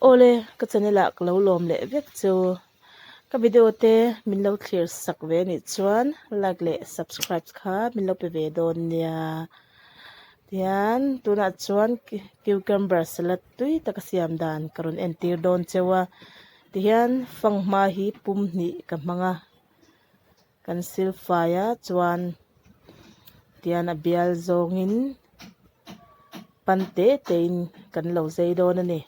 Awle, ka channel ah ka lo lawm leh vek chu. Ka video te min lo thlir sak ve anih chuan like leh subscribe kha min lo pe ve dawn nia. Tihian tunah chuan cucumber salad tui taka siam dan ka rawn entir dawn cheu a. Tihian fanghma hi pum hnih ka hmang a. Kan silfai a chuan tihian a bial zawngin pan te te in kan lo zai dawn a ni.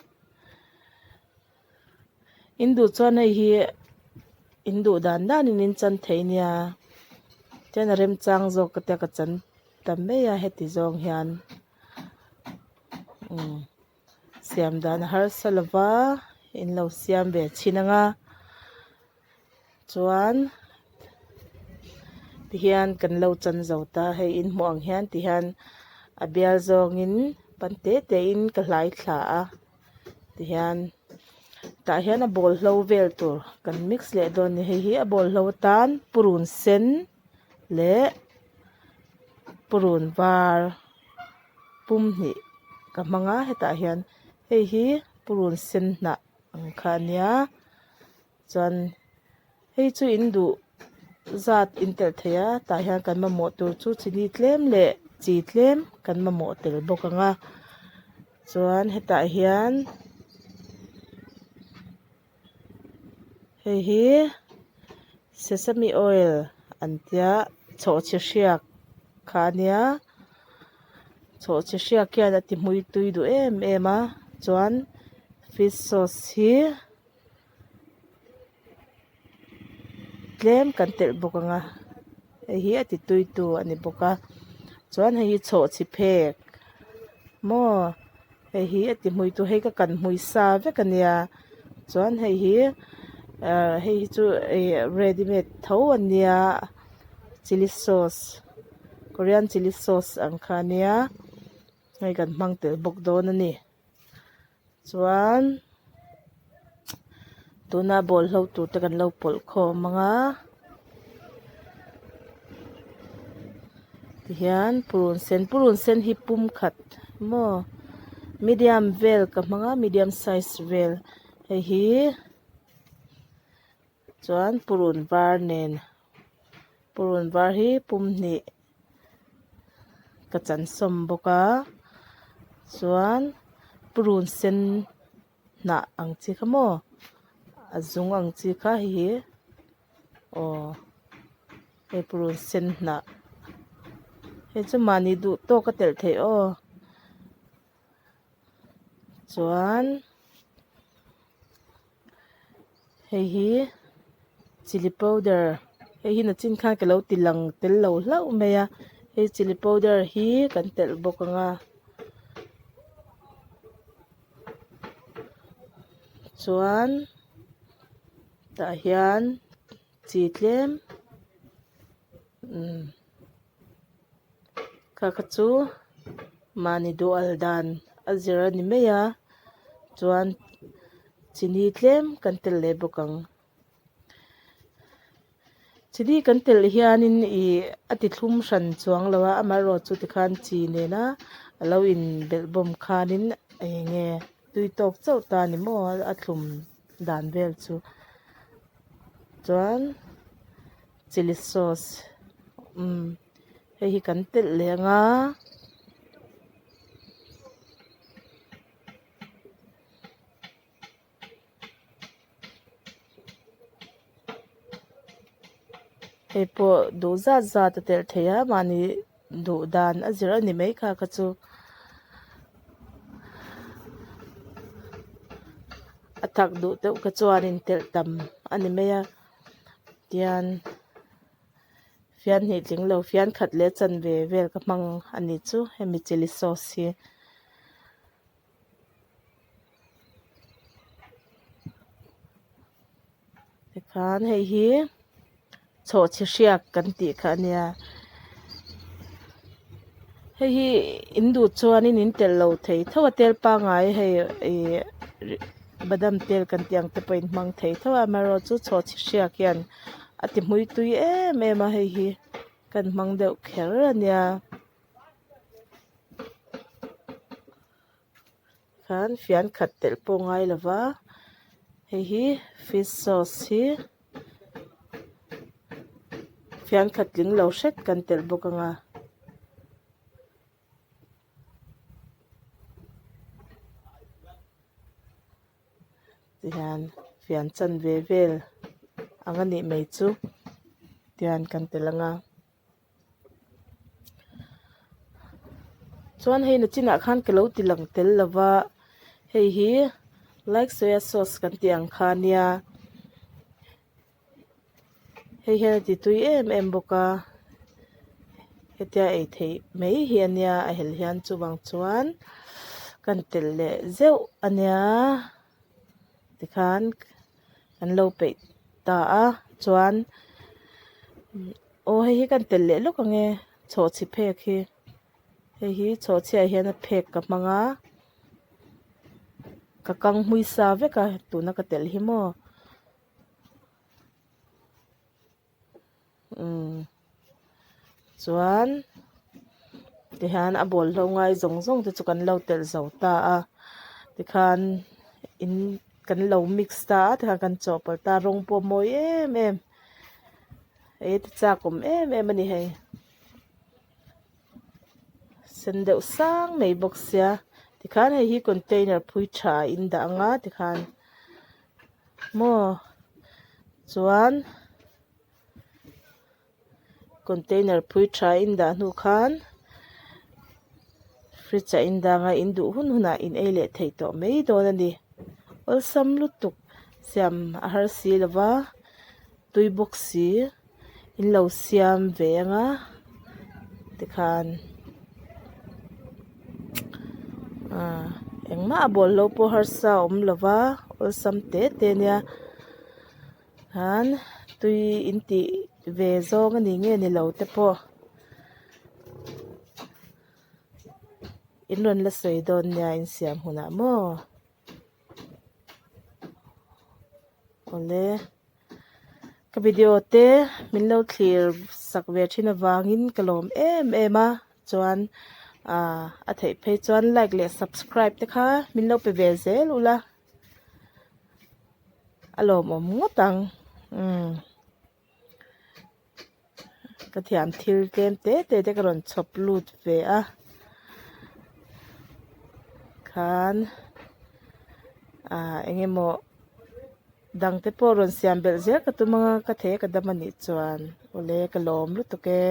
In duh chuan hei hi in duh dan dan in in chan thei nia chuan a remchang zawk ka tia ka chan ta mai a heti zawng hian umm siam dan a harsa lova in lo siam ve chhin ang a. Chuan tihian kan lo chan zo ta hei in hmuh ang hian tihian a bial zawngin pan te te in ka hlai thla a tihian tah hian a bawlhlo vel tur kan mix leh dawn a ni hei hi a bawlhlo atan purun sen leh purun var pum hnih ka hmang a hetah hian hei hi purun sen hnah ang kha a nia. Chuan hei chu in duh zat in telh thei a tah hian kan mamawh tur chu chini tlem leh chi tlem kan mamawh tel bawk ang a chuan hetah hian hei hi sesame oil an tia chhawhchhi hriak kha a nia chhawhchhi hriak hian a ti hmui tui duh em em a chuan fish sauce hi. Tlem kan telh bawk ang a hei hi a ti tui tu a ni bawk a chuan hei hi chhawhchhi phek maw hei hi a ti hmui tu hei ka kan hmui sa vek a nia chuan hei hi ah hei hi chu ih ready made tho a nia chilli sauce korean chilli sauce ang kha a nia hei kan hmang tel bawk dawn a ni. Chuan tuna bawlhlo tur te kan lo pawlh khawm ang a tihian purun sen purun sen hi pum khat maw medium vel ka hmang a medium size vel hei hi chuan purun var nen purun var hi pum hnih. Ka chan sawm bawk a chuan purun sen hnah ang chi kha maw a zung ang chi kha hei hi aw hei purun sen hnah hei chu mahni duh tawk a telh theih aw chuan. Hei hi chilli powder hei hi nachin khan ka lo ti lang tel lo hlauh mai a hei chilli powder hi kan telh bawk ang a chuan tah hian chi tlem umm kha kha chu mahni duh al dan a zir a ni mai a chuan chini tlem kan telh leh bawk ang chini kan telh hianin ih a ti thlum hran chuang lo a amaherawh chu tikhan chi nena a lo in belh bawm khanin eng nge tui tawk chauh ta ni maw a thlum dan vel chu chuan. Chilli sauce umm hei hi kan telh leh ang a. Hei pawh duh zat zat a telh theih a mahni duh dan a zir a ni mai kha kha chu. A thak duh deuh kha chuanin telh tam a ni mai a. Tian fian hnih tling lo fian khat leh chanve vel ka hmang a ni chu hemi chilli sauce hi. Tikhan hei hi chhawhchhi hriak kan tih kha a nia hei hi in duh chuanin in telh lo thei tho a tel pangngai hei ih badam tel kan tih ang te pawh in hmang thei tho a amaherawhchu chhawhchhi hriak hian a ti hmui tui em em a hei hi kan hmang deuh kher a nia. Tikhan fian khat telh pawh ngai lo va, hei hi fish sauce hi fian khat tling lo hret kan telh bawk ang a. Tihian fian chanve vel ang a nih mai chu tihian kan telh ang a. Chuan hei nachinah khan ka lo ti lang tel lo va, hei hi like soya sauce kan tih ang kha nia, hei hian a ti tui em em bawk a, hetia ei theih mai hi a nia a hel hian chuvang chuan kan telh leh zeuh a nia tikhan. An lo peih ta a chuan aw hei hi kan telh leh lawk ang e chhawhchhi phek hi hei hi chhawhchhi ah hian a phek ka hmang a ka kang hmui sa vek a tuna ka telh hi maw umm chuan tihian a bawlhlo ngai zawng zawng te chu kan lo telh zo ta a tikhan in kan lo mix ta a tikhan kan chawhpawlh ta a rawng pawh a mawi em em ei te chak awm em em a ni hei sen deuh sang mai bawk sia tikhan hei hi container phui tha a in dah ang a tikhan maw chuan container phui tha in dah hnu khan fridge ah in dang a in duh hun hunah in ei leh theih tawh mai dawn a ni awlsam lutuk siam a har si lo va tui bawk si in lo siam ve ang a tikhan ah engmah a bawlhlo pawh harsa a awm lo va awlsam te te ania khan tui in tih ve zawng a ni nge ni lo te pawh in rawn la sawi dawn nia in siam hunah maw. Awle ka video te min lo thlir sak ve thin avangin ka lawm em em a chuan ah a theih phei chuan like leh subscribe te kha min lo pe ve zel ula a lawmawm ngawt ang umm ka thiam thil tlem te te te ka rawn chhawp lut ve a khan ah eng emaw dang te pawh rawn siam belh zel ka tum anga ka thei a ka dam anih chuan awle ka lawm lutuk e.